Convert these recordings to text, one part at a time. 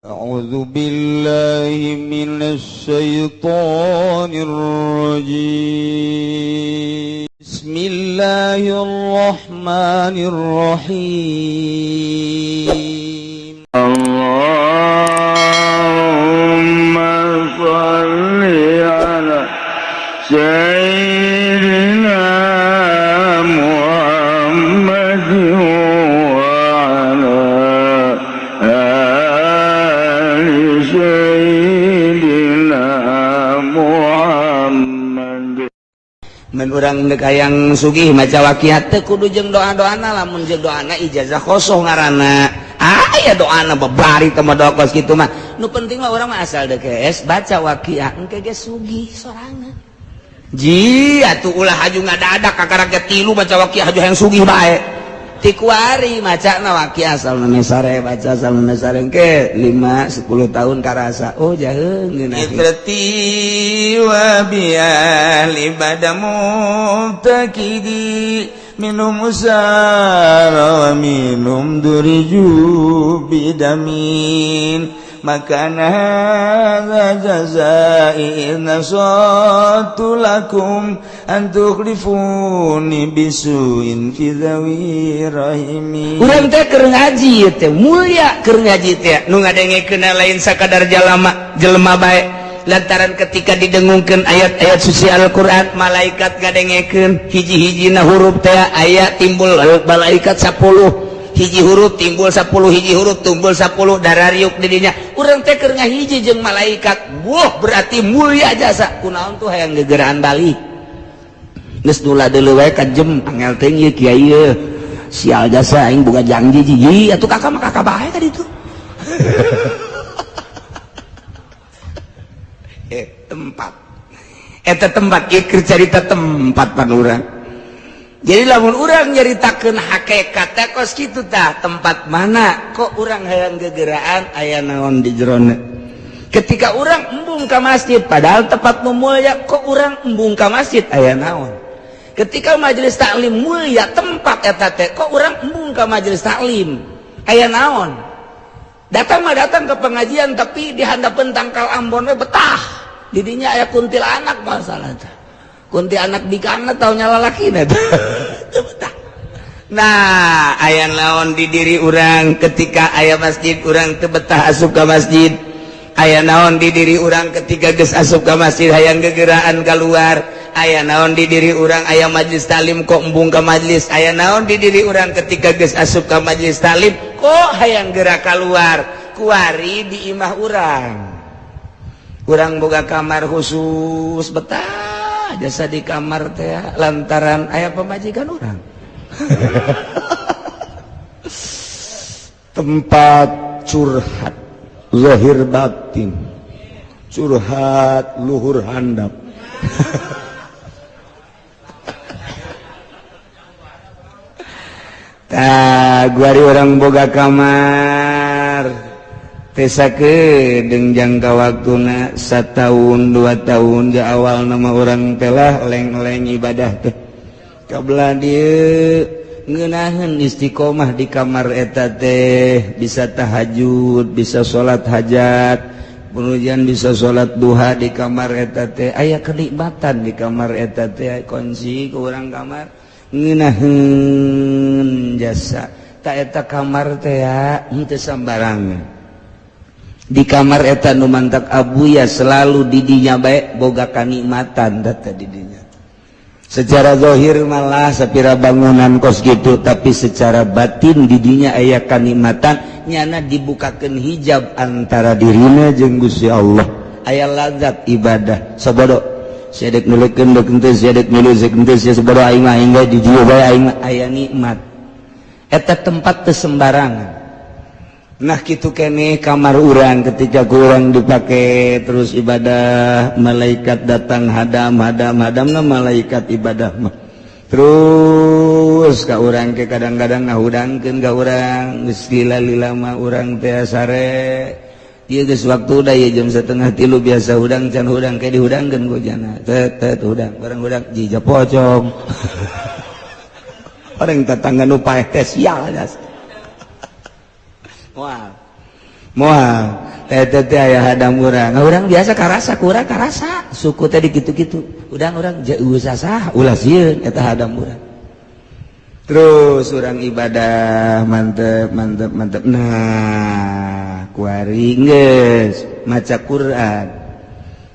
أعوذ بالله من الشيطان الرجيم. بسم الله الرحمن الرحيم. اللهم صل على سيدنا محمد وعلى آل سيدنا محمد. Men urang deuk hayang sugih, maca waqiah teu kudu jeung doa-doana. Lamun jeung doana, ijazah kosong ngaranna. Aya doana babari teh mah, doa kos kitu mah. Nu penting mah urang mah asal deuk geus baca waqiah, engke ge sugih sorangan. Ji atuh ulah haju ngadadak, kakara ge tilu baca waqiah haju hayang sugih bae. Ti kuari macana waqiah asal sare, baca asal sare, engke 5 10 tahun karasa, oh, jaheung ngeunah. Itrati wa biali bada mubtakidi minum usara wa minum duriju bidamin maka hadza jazai in nasatu lakum an tukhlifuni bisuin fi dhawi rahimi. Urang teh keur ngaji teh mulia, keur ngaji teh nu ngadengekeun lain sakadar jalama jelema bae, lantaran ketika didengungkeun ayat-ayat suci Al-Qur'an, malaikat ngadengekeun. Hiji-hijina huruf teh aya timbul malaikat 10 hiji huruf, timbul 10 hiji huruf, timbul 10 darariuk didinya. Urang teh keur ngahiji jeung malaikat. Wah, berarti mulia jasa. Kunaon tuh hayang gegeraan balik geus nula deuleu wae ka jem angel teh ieu kiai ieu sial jasa aing boga janji ji atuh kakak mah kakak bae ka ditu. Tempat eta, tempat ieu keur carita tempat pan urang. Jadi lamun urang nyaritakeun hakikat teh kos kitu tah. Tempat mana kok urang hayang gegeraan, aya naon di jerona? Ketika urang embung ka masjid, padahal tempat nu mulia, kok urang embung ka masjid, aya naon? Ketika majelis taklim mulia tempat eta teh, kok urang embung ka majelis taklim, aya naon? Datang mah datang ke pengajian, tapi di handapeun tangkal ambon we betah. Didinya aya kuntilanak, masalah teh kuntilanak bikangna tau nyala lalakina teu betah. Nah, aya naon di diri urang ketika aya masjid urang teu betah asup ka masjid? Aya naon di diri urang ketika geus asup ka masjid hayang gegeraan keluar? Aya naon di diri urang, aya majlis taklim kok embung ka majlis? Aya naon di diri urang ketika geus asup ka majlis taklim kok hayang gerak keluar? Kuari di imah urang, urang boga kamar khusus, betah jasa di kamar teh lantaran aya pamajikan urang. Tempat curhat zahir batin, curhat luhur handap. Tah, guari urang boga kamar tesa kedeng jangka waktuna setahun 2 tahun. Di awal nama urang telah leng-leng ibadah teh kabelah dia ngeunaheun istiqomah di kamar eta teh, bisa tahajud, bisa salat hajat, kemudian bisa salat duha di kamar eta teh. Aya kenikmatan di kamar eta teh. Kunci ke urang kamar ngeunaheun jasa tak eta kamar teh ya henteu sambarangan. Di kamar eta nu mantak abuya selalu didinya bae boga kanikmatan data didinya. Secara zahir malah sapira bangunan kos gitu, tapi secara batin didinya aya kanikmatan. Nyana dibukakan hijab antara dirina jeung Gusti Allah. Aya lazat ibadah sabodo sia dek nulekeun deuk henteu, sia dek milu deuk henteu, sia sabodo, aing mah aing bae di dieu bae, aing mah aya nikmat. Eta tempat teu sembarangan. Nah, gitu kene kamar urang ketika kurang dipakai terus ibadah, malaikat datang hadam hadam hadam. Nah, malaikat ibadah mah terus ka urang ke kadang-kadang ngahudangkeun ka urang. Geus lila-lila mah urang teh sare. Ieu geus waktu da ieu jam 2.30, biasa hudang can hudang, ke dihudangkeun ku jana tet tet hudang bareng hudang jija pocong. Orang tetangga nu paeh teh sial jas. Moal. Moal. Eta teh aya hadam urang. Urang biasa karasa, kurang karasa. Suku tadi gitu-gitu. Udang urang jauh sasah, ulah sieun eta hadam urang. Terus urang ibadah mantep mantep mantep. Nah, kuari geus maca Quran.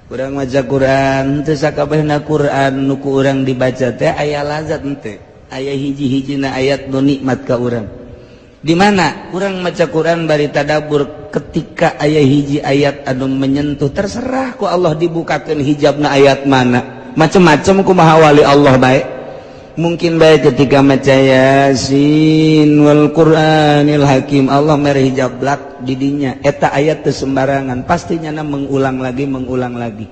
Urang maca Quran teu sakabehna Quran nu ku urang dibaca teh aya lazat henteu. Aya hiji-hijina ayat nu nikmat ka urang. Di mana urang maca Quran bari tadabbur, ketika aya hiji ayat anu menyentuh, terserah ku Allah dibukakeun hijabna ayat mana. Macem-macem kumaha wali Allah baik. Mungkin baik ketika maca Yasin wal Qur'anil Hakim, Allah mere hijab blak didinya. Eta ayat teu sembarangan, pastinya na mengulang lagi, mengulang lagi.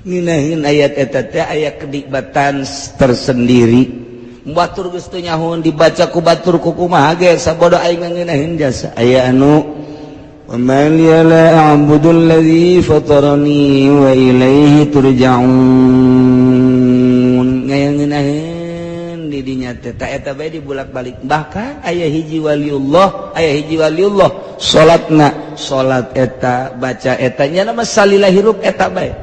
Ngeunaheun ayat eta teh aya kenikmatan tersendiri. Batur geus teu nyahoeun dibaca ku batur ku kumaha ge sabodo aing ngeunaheun jasa. Aya anu wa ma liya la a'budu alladzi fatarani wa ilaihi turja'un. Ngeunaheun didinya teh ta eta bae dibulak-balik. Bahkan aya hiji waliullah, aya hiji waliullah salatna salat eta baca eta nya nama salila hirup eta bae.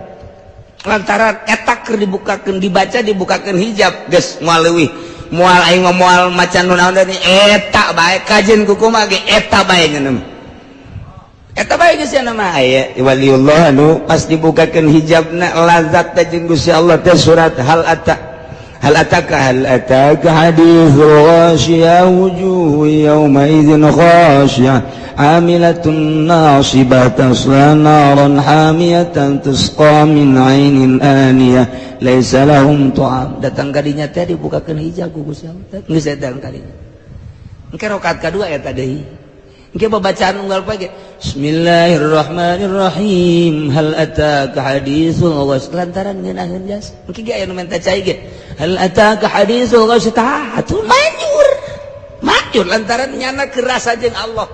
Lantaran eta keur dibukakeun, dibaca dibukakeun hijab, geus moal leuwih, moal aing mah moal maca nu naon deui, eta bae kajen ku kumaha ge eta bae ngeuneuh. Eta bae geus nya nama aya waliullah anu pas dibukakeun hijabna lazat teh jeung Gusti Allah teh surat hal ata. Hal ataka hal ataka hadithul ghasyiyah wujuhu yawma idzin khasyah amilatun nasibah tasla naran hamiyatan tusqa min ainin aniyah laisa lahum ta'am. Datang kadinya teh dibukakeun hijab ku Gusti Allah teh geus datang kadinya. Engke rakaat kadua eta deui. Engke babacaan unggal pagi Bismillahirrahmanirrahim hal ataka hadithul ghasyiyah lantaran ngeunaheun jas. Engke ge aya nu menta cai ge hal ataka hadithul ghasyiyah tah atuh manjur. Manjur lantaran nyana kerasa jeung Allah.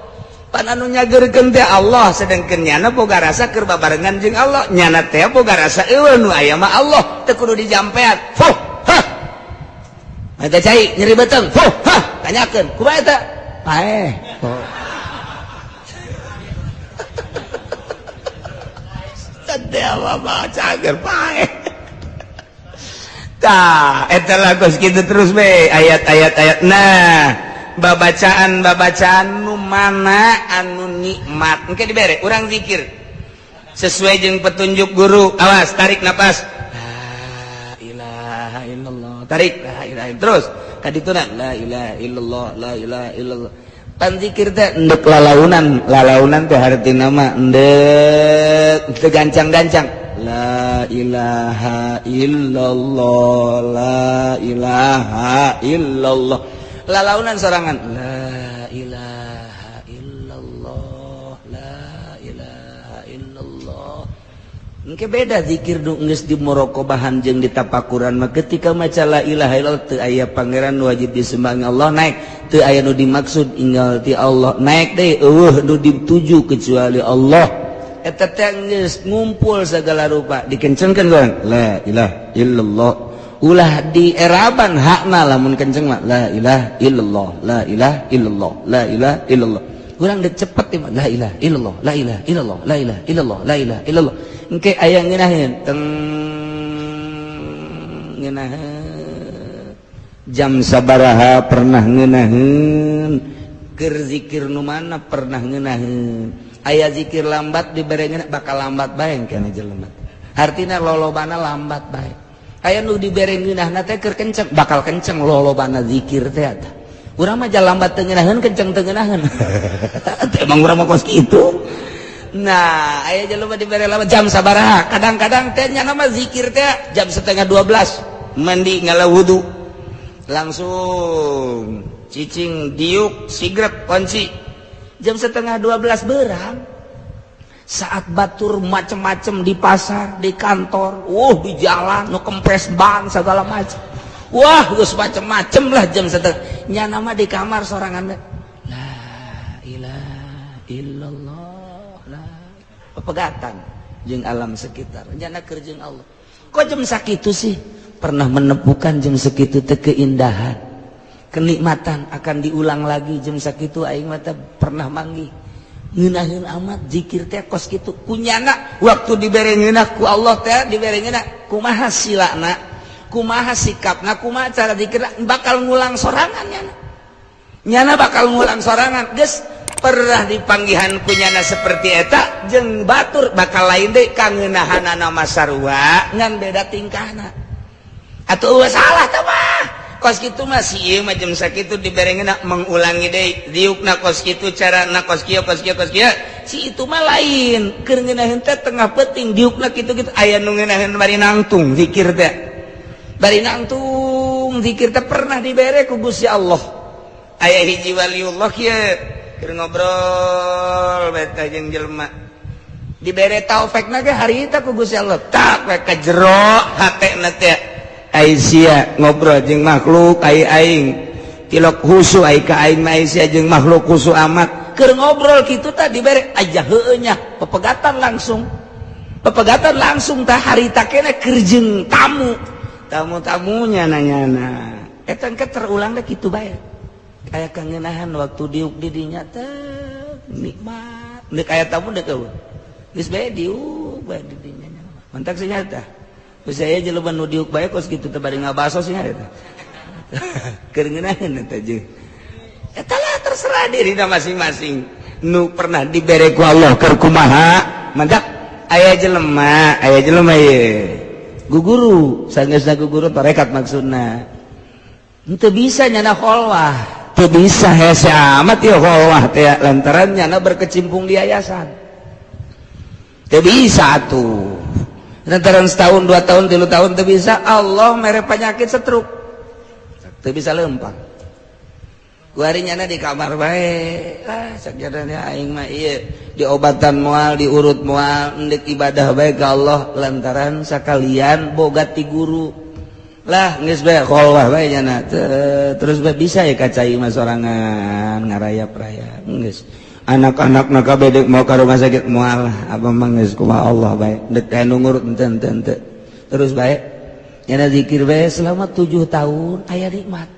Pan anu nyageurkeun teh Allah, sedangkeun nyana boga rasa keur babarengan jeung Allah. Nyana teh boga rasa eueuh nu aya mah Allah, teu kudu dijampean. Fuh, hah. Menta cai nyeri beuteung. Fuh, hah, tanyakeun. Kumaha eta? Paeh. Oh. Cager paeh. Tah, eta lah geus kitu terus be ayat-ayat ayat. Nah, babacaan-babacaan nu mana anu nikmat. Engke dibere urang zikir sesuai jeung petunjuk guru. Awas, tarik napas. La ilaha illallah. Tarik la ilaha illallah. Terus kadituna la ilaha illallah, la ilaha illallah. Pan zikir teh endek lalaunan, lalaunan teh hartina mah endek teu gancang-gancang. La ilaha illallah, la ilaha illallah. Lalaunan sorangan la ilaha illallah, la ilaha illallah. Engke beda zikir nu geus di muraqabahan jeung di tapakuran mah ketika maca la ilaha illallah teu aya pangeran wajib disembah Allah naik, teu aya nu dimaksud inggal ti Allah naik deui, eueuh nu dituju kecuali Allah. Eta teh geus ngumpul segala rupa dikencengkeun urang la ilaha illallah. Ulah dieraban hakna lamun kenceng mah la ilaha illallah, la ilaha illallah, la ilaha illallah. Urang dek cepet mah la ilaha illallah, la ilaha illallah, la ilaha illallah, la ilaha illallah. Engke aya ngeunaheun teng ngeunaheun jam sabaraha pernah ngeunaheun keur zikir nu mana pernah ngeunaheun. Aya zikir lambat dibere ngeunah bakal lambat bae kana jelema. Hartina lolobana lambat bae. Aya nu dibere ngeunahna teh keur kenceng bakal kenceng lolobana zikir teh eta. Urang mah lambat teu ngeunaheun kenceng teu ngeunaheun. Emang urang mah kos kitu. Nah, aya jelema dibere lambat jam sabaraha. Kadang-kadang teh nya mah zikir teh jam 11.30 mandi ngala wudu. Langsung cicing diuk sigrek kunci. Jam 11.30 berang. Saat batur macem-macem di pasar, di kantor, di jalan, nu kempes ban segala macem. Wah, geus macem-macem lah jam setengah. Nyana mah di kamar sorangan. La ilaha illallah, la. Pepegatan jeung alam sekitar. Nyana keur jeung Allah. Kok jam sakitu sih? Pernah menemukan jam segitu teh keindahan, kenikmatan akan diulang lagi jam sakitu aing mah pernah manggih. Ngeunaheun amat zikir teh kos kitu kunyana waktu dibere ngeunah ku Allah teh dibere ngeunah kumaha silana, kumaha sikapna, kumaha cara zikir, bakal ngulang sorangan nyana. Nyana bakal ngulang sorangan geus pernah dipanggihan kunyana seperti eta jeung batur bakal lain deui kangeunahanana mah sarua ngan beda tingkahna. Atuh eueuh salah teh mah. Kos kitu mah si ieu mah jeung sakitu diberengeuna mengulangi deui diukna kos kitu carana kos kieu kos kieu kos kieu si itu mah lain keur ngeunaheun teh tengah peuting diukna kitu-kitu aya nu ngeunaheun bari nangtung zikir teh bari nangtung zikir teh pernah dibere ku Gusti Allah. Aya hiji waliullah kieu keur ngobrol bae teh jeung jelema dibere taufekna ge harita ku Gusti Allah tak we ka jero hatena teh. Aisyah ngobrol jeung makhluk ai aing tilok husu ai ka aing mah Aisyah jeung makhluk husu amat keur ngobrol kitu tah dibere aja heueuh nya pepegatan langsung tah harita keneh keur jeung tamu tamu-tamunya nanyana eta engke terulang deh kitu bae aya kangeunahan waktu diuk di dinya teh nikmat deuk aya tamu deuk eueuh geus bae diuk bae di dinya mantak sih nya tah. Saya jelema nu diuk bae kos kitu teh bari ngabaso sih eta. Keur ngeunaheun eta jeung. Eta lah terserah dirina masing-masing. Nu pernah dibere ku Allah keur kumaha, mantak aya jelema ieu. Guguru, sangeusna guguru tarekat maksudna. Henteu bisa nyana kholwah, teu bisa hese amat ieu kholwah teh lantaran nyana berkecimpung di yayasan. Teu bisa atuh. Lantaran setahun, 2 tahun, 3 tahun teu bisa, Allah mere penyakit stroke. Teu bisa lempang. Kuari nyana di kamar bae. Lah sakjadana aing mah ieu diobatan moal, diurut moal, endek ibadah bae ka Allah lantaran sakalian boga ti guru. Lah geus bae kholwah bae nyana. Terus bae bisa ya ka cai mah sorangan ngarayap-rayap. Geus anak-anak nak bedek mau ke rumah sakit moal apa mah geus kumaha Allah bae dek aya nu ngurut henteu henteu terus bae nyana zikir bae selama 7 tahun aya nikmat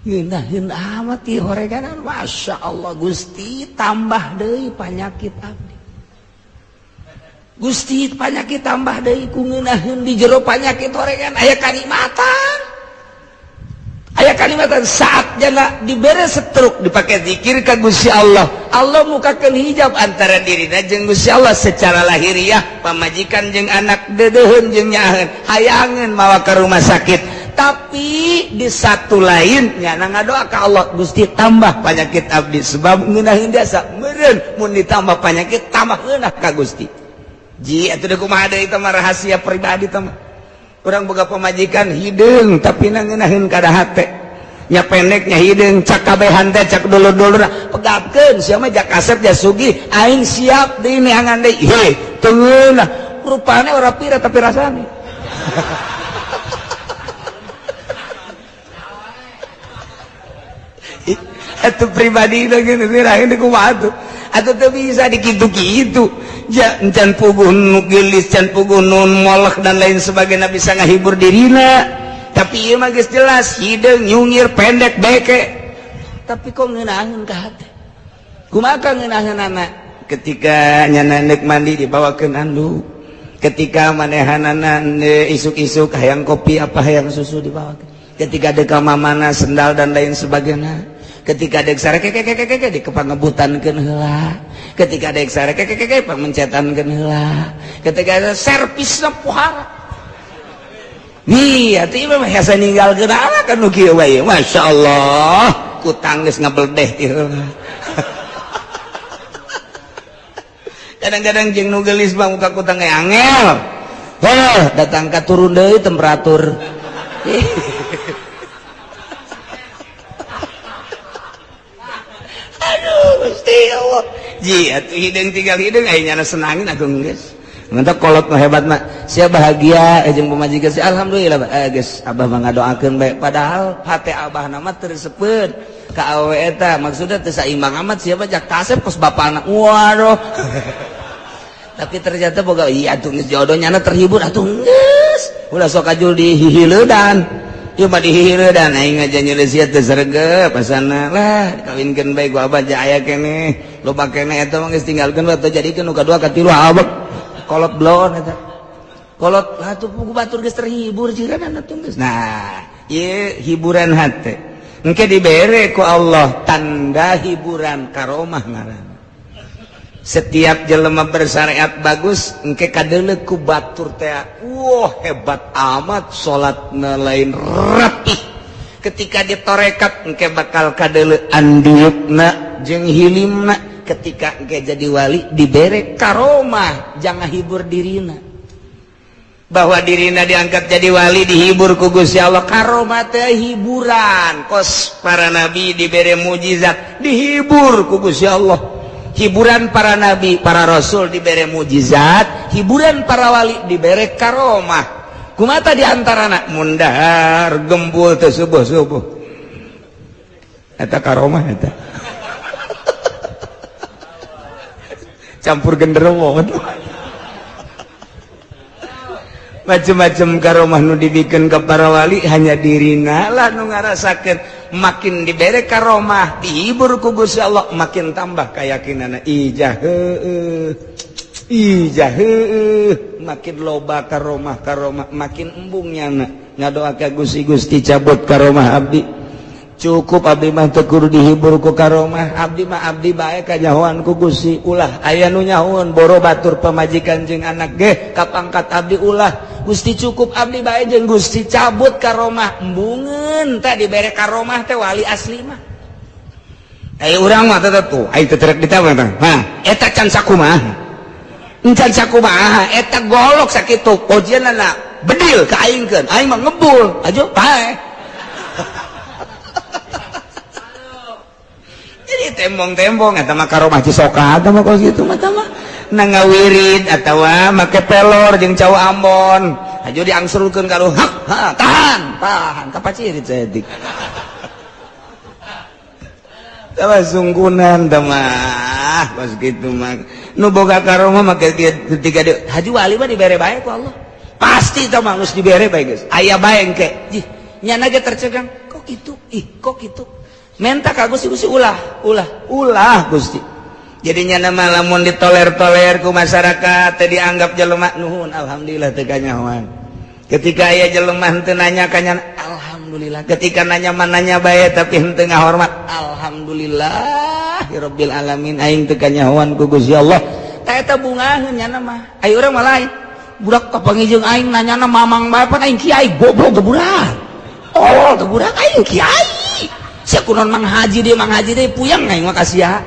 ngeunaheun amat ieu horeganan Masya Allah Gusti tambah deui panyakit abdi Gusti panyakit tambah deui ku ngeunaheun di jero panyakit horegan aya kanikmatan aya kanikmatan saat jana dibere stroke dipakai zikir ka Gusti Allah. Allah mukakeun hijab antara dirina jeung Gusti Allah secara lahiriah pamajikan jeung anak deudeuheun jeung nyaaheun hayangeun mawa ka rumah sakit tapi di satu lain nyana ngadoa ka Allah Gusti tambah panyakit abdi sebab ngeunaheun biasa meureun mun ditambah panyakit tambah ngeunah ka Gusti. Ji atuh kumaha deui eta mah rahasia pribadi teh mah. Urang boga pamajikan hideung tapi na ngeunaheun kada hate nya pendeknya hideung cak kabehan teh cak dulur-dulurna pegapkeun sia mah jak kasep ja sugih aing siap deui neangan deui heh teu ngeunah rupane ora pira tapi rasane. Atuh pribadi teh geus ngeunaheun kumaha atuh atuh teu bisa dikitu-kitu can puguh nu geulis can puguh nu molek dan lain sebagainya bisa ngahibur dirina tapi ieu mah geus jelas hideung nyungir pendek beke tapi kok ngeunaheun ka hate kumaha ngeunaheunana ketika nyana neuk mandi dibawakeun anduk ketika manehanana isuk-isuk hayang kopi apa hayang susu dibawakeun ketika deuk ka mamana sendal dan lain sebagainya ketika dek sare keke di kepangebutankeun heula ketika dek sare keke pamencetankeun heula ketika servisna pohara nih atuh ieu mah hese ninggalkeun anak kan nu kieu bae masyaallah kutang geus ngabeldeh ti heula. Kadang-kadang jeung nu geulis mah muka kutang ge angel heuh datang ka turun deui temperatur. Aduh Gusti Allah ji atuh hideung tinggal hideung aya nyana senangin atuh geus mantap kolot mah hebat mah sia bahagia jeung pamajikan sia alhamdulillah geus abah mah ngadoakeun bae padahal hate abah na mah teu reseupeun ka awewe eta maksudna teu saimbang amat sia mah jak kasep kos bapana waduh. Tapi ternyata boga iya atuh geus jodoh nyana terhibur atuh geus ulah sok ajul dihihileudan ieu mah dihihileudan aing aja nyeuleus sia teu sregep pasana lah dikawinkeun bae ku abah ja aya keneh Loba keneh eta mah geus tinggalkeun we teu jadikeun nu kadua katilu abek. Kolot bloon eta. Kolot atuh pugu batur geus terhibur jiran atuh geus. Nah, ieu hiburan hate. Engke dibere ku Allah tanda hiburan karomah ngaranna. Setiap jelema bersyariat bagus engke kadeuleu ku batur teh, wah hebat amat salatna lain rapih. Ketika ditorekat engke bakal kadeuleu andiukna jeung hilimna. Ketika engke jadi wali dibere karomah jangan hibur dirina, bahwa dirina diangkat jadi wali dihibur ku Gusti Allah. Karomah teh hiburan, kos para nabi dibere mujizat dihibur ku Gusti Allah. Hiburan para nabi, para rasul dibere mujizat, hiburan para wali dibere karomah. Kumata di antarana mundahar gembul teh subuh-subuh eta karomah eta. Campur genderuwo macem-macem karomah nu dibikin ke para wali hanya dirina lah nu ngarasakeun. Makin dibere karomah dihibur ku Gusti Allah makin tambah keyakinanna, ijah heueuh ijah heueuh, makin loba karomah karomah makin embung nyana ngadoa ka Gusti, Gusti cabut karomah abdi, cukup abdi mah teu kudu dihibur ku karomah, abdi mah abdi bae kanyahoan ku Gusti, ulah aya nu nyahoan boro batur pamajikan jeung anak ge kapangkat abdi ulah, Gusti cukup abdi bae jeung Gusti cabut karomah. Embungeun teh dibere karomah teh wali asli mah. Ai urang mah teh tuh ai teu terek ditambah teh. Hah, eta can sakumaha? Encan sakumaha eta golok sakitu ojeunana bedil ka aingkeun, aing mah ngebul aja pae. Jadi tembong-tembong eta mah karomah Cisoka eta mah kos kitu mah tah mah nangawirid atawa make pelor jeung cau Ambon aja diangsurkeun ka hak ha tahan tahan kapacirit saeutik tah sunggunan tah mah kos kitu mah nu boga karomah make ketika di haji wali mah dibere bae ku Allah pasti tah mah geus dibere bae geus aya bae engke jih nyana ge tercegang kok kitu ih kok kitu menta ka Gusti, Gusti ulah ulah ulah Gusti. Jadinya nama lamun ditoler-toler ku masyarakat teh dianggap jelema nuhun alhamdulillah teu kanyahoan. Ketika aya jelema henteu nanya kanya alhamdulillah, ketika nanya mananya bae tapi henteu ngahormat alhamdulillah rabbil alamin aing teu kanyahoan ku Gusti Allah. Tah eta bungaheun nya mah. Ayo urang mah lain. Budak kapanggih jeung aing nanyana mamang bae pan aing kiai goblok teu budak. Tolol teu budak aing kiai. Sia kunaon mang haji deui puyang aing mah ka sia.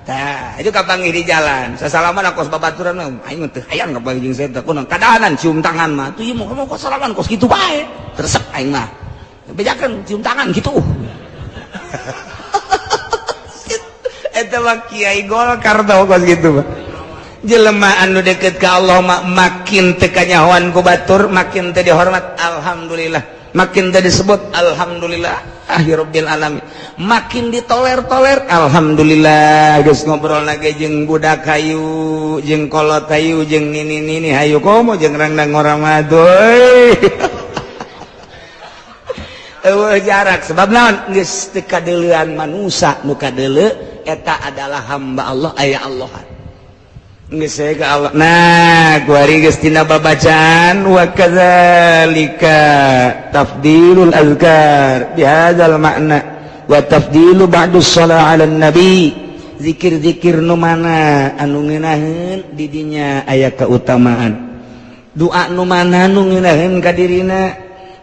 Tah, itu kapanggih di jalan. Sasalaman kos babaturan aing mah teu hayang kapanggih jeung saya teh kunaon kadahanan cium tangan mah. Tuh ieu mah kos salaman kos kitu bae. Resep aing mah. Bejakeun cium tangan kitu. Eta mah kiai Golkar tau kos kitu mah. Jelema anu deket ka Allah mah makin teu kanyahoan ku batur, makin teu dihormat alhamdulillah, makin teu disebut alhamdulillah rabbil alamin, makin ditoler-toler alhamdulillah. Geus ngobrol lagi jeung budak hayu, jeung kolot hayu, jeung nini-nini hayu komo jeung rangdang orang madoy. Eueuh jarak sebab naon geus teu kadeuleuan manusa nu kadeuleu eta adalah hamba Allah aya Allah. Geus ka Allah. Nah, kuari geus tina babacaan wa kadzalika tafdilul azkar bihadzal makna wa tafdilu ba'du shalah 'alan nabi. Zikir-zikir nu mana anu ngeunaheun di dinya aya keutamaan. Doa nu mana nu ngeunaheun ka dirina,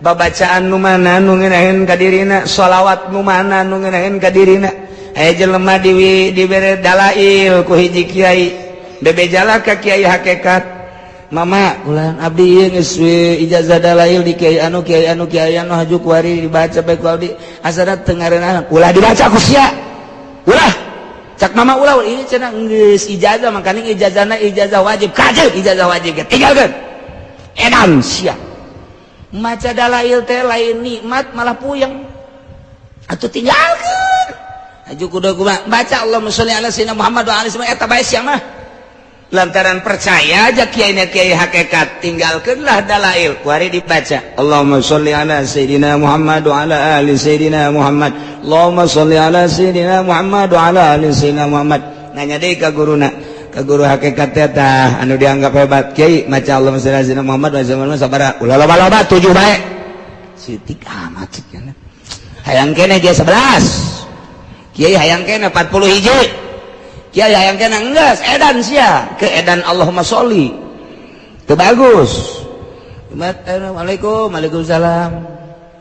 babacaan nu mana nu ngeunaheun ka dirina, shalawat nu mana nu ngeunaheun ka dirina. Aya jelema dibere dalail ku hiji kiai, bebejala ka kiai hakikat, mama ulah abdi ieu geus we ijazah dalail di kiai anu kiai anu kiai anu haju kuari dibaca bae ku abdi asana teu ngareunah ulah dibaca ku sia ulah cak mama ulah ieu cenah geus ijazah makaning ijazahna ijazah wajib kajib ijazah wajib ge tinggalkeun edan sia maca dalail teh lain nikmat malah puyeng atuh tinggalkeun haju kudu kumaha baca Allahumma sholli ala sayyidina Muhammad wa alihi eta bae sia mah. Lantaran percaya aja kiai kiai hakikat tinggalkanlah dalail kuari dibaca Allahumma sholli ala sayyidina Muhammad wa ala ali sayyidina Muhammad, Allahumma sholli ala sayyidina Muhammad wa ala ali sayyidina Muhammad. Nanya deui ka guruna, ka guru hakikat teh tah anu dianggap hebat. Kiai maca Allahumma sholli ala sayyidina Muhammad wa sallam sabaraha? Ulah loba-loba 7 bae. Sitik amat cik hayang keneh ge 11. Kiai hayang keneh 40 hiji. Kiai hayang keneh enggeus edan sia ke edan Allahumma sholli. Teu bagus. Assalamualaikum, waalaikumsalam.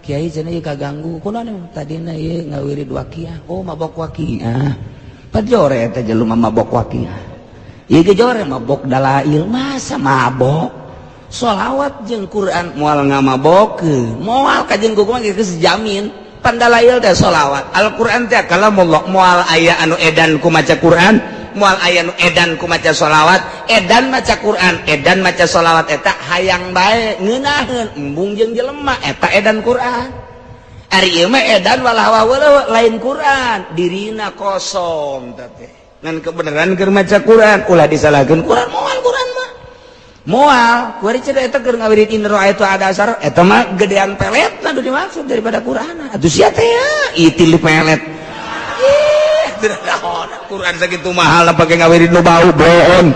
Kiai cenah ieu kaganggu. Kunaon tadina ieu ngawirid waqiah. Oh mabok waqiah. Pajore eta jelema mabok waqiah. Ieu ge jore mabok dalail, masa mabok? Sholawat jeung Quran moal ngamabokeun. Moal kajeun kumaha geus jamin. Pan dalail teh sholawat, Al-Qur'an teh kalamullah, moal aya anu edan ku maca Quran, moal aya nu edan ku maca sholawat. Edan maca Quran, edan maca sholawat eta hayang bae ngeunaheun embung jeung jelema eta edan Quran. Ari ieu mah edan walah walah lain Quran, dirina kosong teh. Ngan kebenaran keur maca Quran ulah disalahkeun Quran, moal Quran mah. Moal, kuari cenah eta keur ngawirid in ra'aitu ada asar eta mah gedean peletna nu dimaksud daripada Quran. Atuh sia teh itil di pelet. Ih, Quran segitu mahal pakai ngawirid nu bau bohong.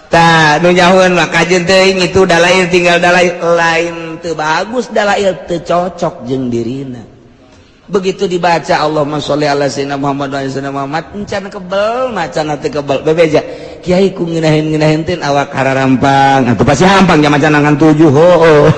Tah nu nyahueun mah kajeun teuing itu dalail tinggal dalail lain teu bagus dalail teu cocok jeung dirina. Begitu dibaca Allahumma sholli ala sayyidina Muhammad wa ala sayyidina Muhammad encan kebel macana teu kebel bebeja kiai ku ngeunaheun-ngeunaheun teh awak hararampang atuh pasti hampang nya macana ngan 7 hooh.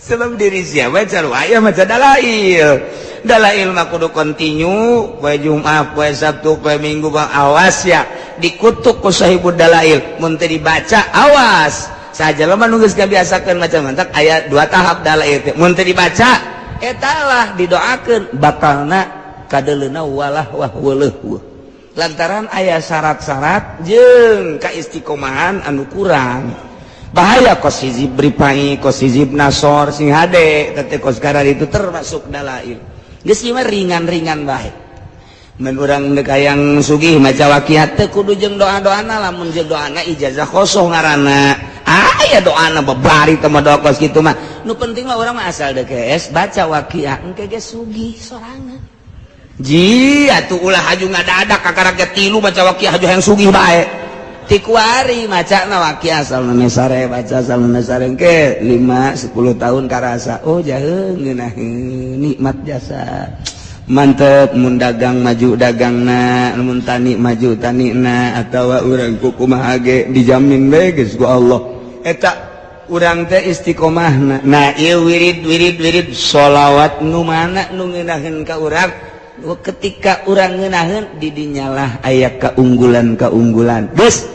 Sebab diri siapa aya maca dalail. Dalail mah kudu kontinu poe Jumat, poe Sabtu, poe Minggu, bang awas ya dikutuk ku sahibud dalail mun teu dibaca awas. Saja lemah nu geus kabiasakeun maca mantak aya dua tahap dalail teh mun teu dibaca eta lah didoakeun bakalna kadeleuna walah wah weuleuh lantaran aya syarat-syarat jeung kaistiqomahan anu kurang. Bahaya kos hizib ripai, kos hizib nasor sing hade teh kos karar itu termasuk dalail. Geus ieu mah ringan-ringan bae. Mun urang deuk hayang sugih maca waqiah teh kudu jeung doa-doana, lamun jeung doana ijazah khosoh ngaranna. Aya doana babari teh mah doa kos kitu mah. Nu penting mah urang mah asal deuk geus baca waqiah engke ge sugih sorangan. Ji atuh ulah haju ngadadak kakara ge tilu maca waqiah haju hayang sugih bae. Tikuari maca na waqiah asal sare baca asal sare ke 5 10 tahun karasa oh jaheung ngeunaheun nikmat jasa mantep mun dagang maju dagangna mun tani maju tanina atawa urang kumaha ge dijamin bae geus ku Allah eta urang teh istiqomahna. Nah ieu wirid wirid wirid sholawat nu mana nu ngeunaheun ka urang ketika urang ngeunaheun di dinyalah aya keunggulan-keunggulan geus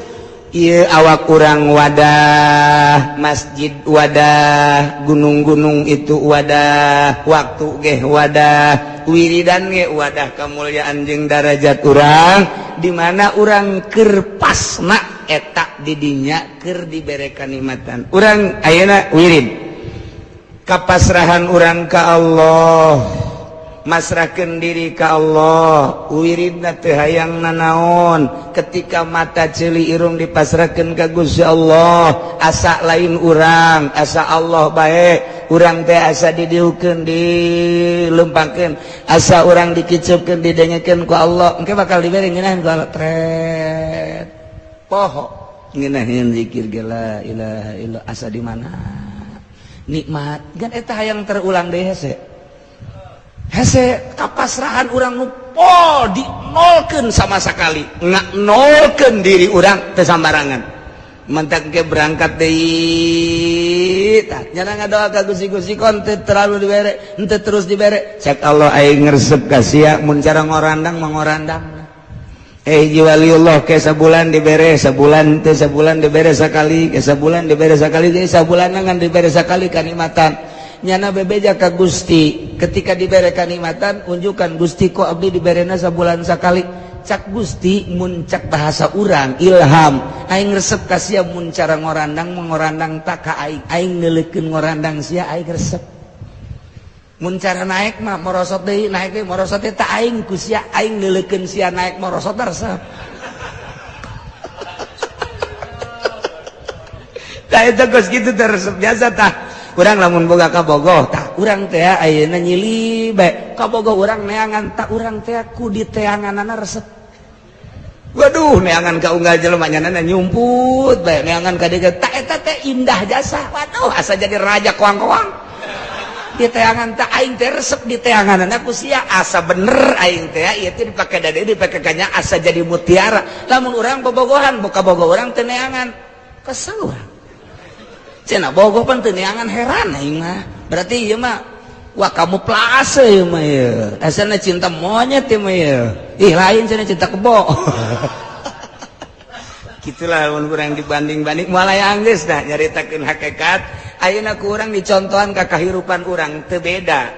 ieu awak urang wadah masjid wadah gunung-gunung itu wadah waktu geh wadah wiridan ge wadah kemuliaan jeung darajat urang di mana urang keur pasna eta di dinya keur dibere kanikmatan urang ayeuna wirid kapasrahan urang ka Allah masrahkeun diri ka Allah wiridna teu hayang nanaon ketika mata ceuli irung dipasrahkeun ka Gusti Allah asa lain urang asa Allah bae urang teh asa didiukeun dilempangkeun asa urang dikiceupkeun didengekeun ku Allah engke bakal dibere ngeunaheun ku Allah tret poho ngeunaheun zikir ge la ilaha illallah asa di mana nikmat gan eta hayang terulang deui hese hese kapasrahan urang nu pol dinolkeun sama sekali nolkeun diri urang teu sambarangan mentak ke berangkat deui tah nya ngadoa ka Gusti-Gusti kon teu terlalu dibere henteu terus dibere cek Allah aing ngresep ka sia mun cara ngorandang mah ngorandang hiji waliullah ke sabulan dibere sabulan teu sabulan dibere sakali ke sabulan dibere sakali deui sabulan ngan dibere sakali kanikmatan nyana bebeja ka Gusti ketika dibere kanikmatan unjukkan Gusti kok abdi diberena sabulan sakali cak Gusti mun cak bahasa urang ilham aing resep ka sia mun cara ngorandang mengorandang tak ka aing aing neuleukeun ngorandang sia aing resep mun cara naik mah morosot deui naik deui morosot teh tak aing ku sia aing neuleukeun sia naik morosot resep. Tah eta geus kitu teh resep biasa tah. Urang lamun boga kabogoh, tah urang teh ayeuna nyili bae kabogoh urang neangan, tak urang teh ku diteanganana resep. Waduh, neangan ka unggal jelema nyanana nyumput bae, neangan ka dieu tak eta teh indah jasa. Waduh, asa jadi raja koang-koang di teangan. Tak aing teh resep di teangan ku sia, asa bener aing teh ieu teh dipake dade, dipake kanya, asa jadi mutiara. Lamun urang bobogohan boga bogo urang teu neangan, kesel urang. Cenah bogoh pan teu neangan, heran aing mah. Berarti ieu mah, wah, kamu plase ieu mah, ieu asana cinta monyet ieu mah ieu. Ih, lain cenah, cinta kebo. Gitulah mun urang dibanding-banding moal aya geus dah nyaritakeun hakikat. Ayeuna ku urang dicontohan ka kahirupan urang teu beda,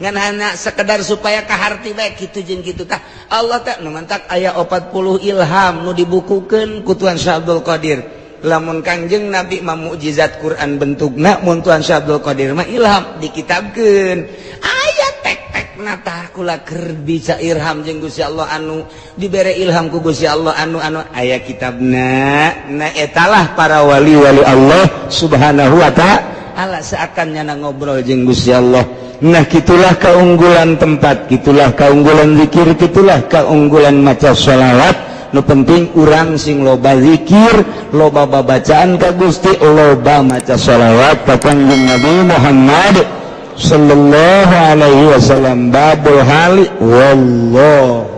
ngan hanya sekedar supaya kaharti bae kitu jeung kitu. Tah, Allah teh nu mantak aya 40 ilham nu dibukukeun ku Tuan Syekh Abdul Qadir. Lamun Kangjeng Nabi mah mukjizat Quran bentukna, mun Tuan Syekh Abdul Qadir mah ilham dikitabkeun, aya tek-tekna. Tah, kula keur bisa ilham jeung Gusti Allah, anu dibere ilham ku Gusti Allah, anu anu aya kitabna. Nah, etalah para wali-wali Allah Subhanahu wa Ta'ala, seakan nyana ngobrol jeung Gusti Allah. Nah, gitulah keunggulan tempat, gitulah keunggulan zikir, gitulah keunggulan maca sholawat. Nu penting urang sing loba zikir, loba babacaan ka Gusti, loba maca sholawat ka Kangjeng Nabi Muhammad sallallahu alaihi wasallam. Babul hali, wallahu.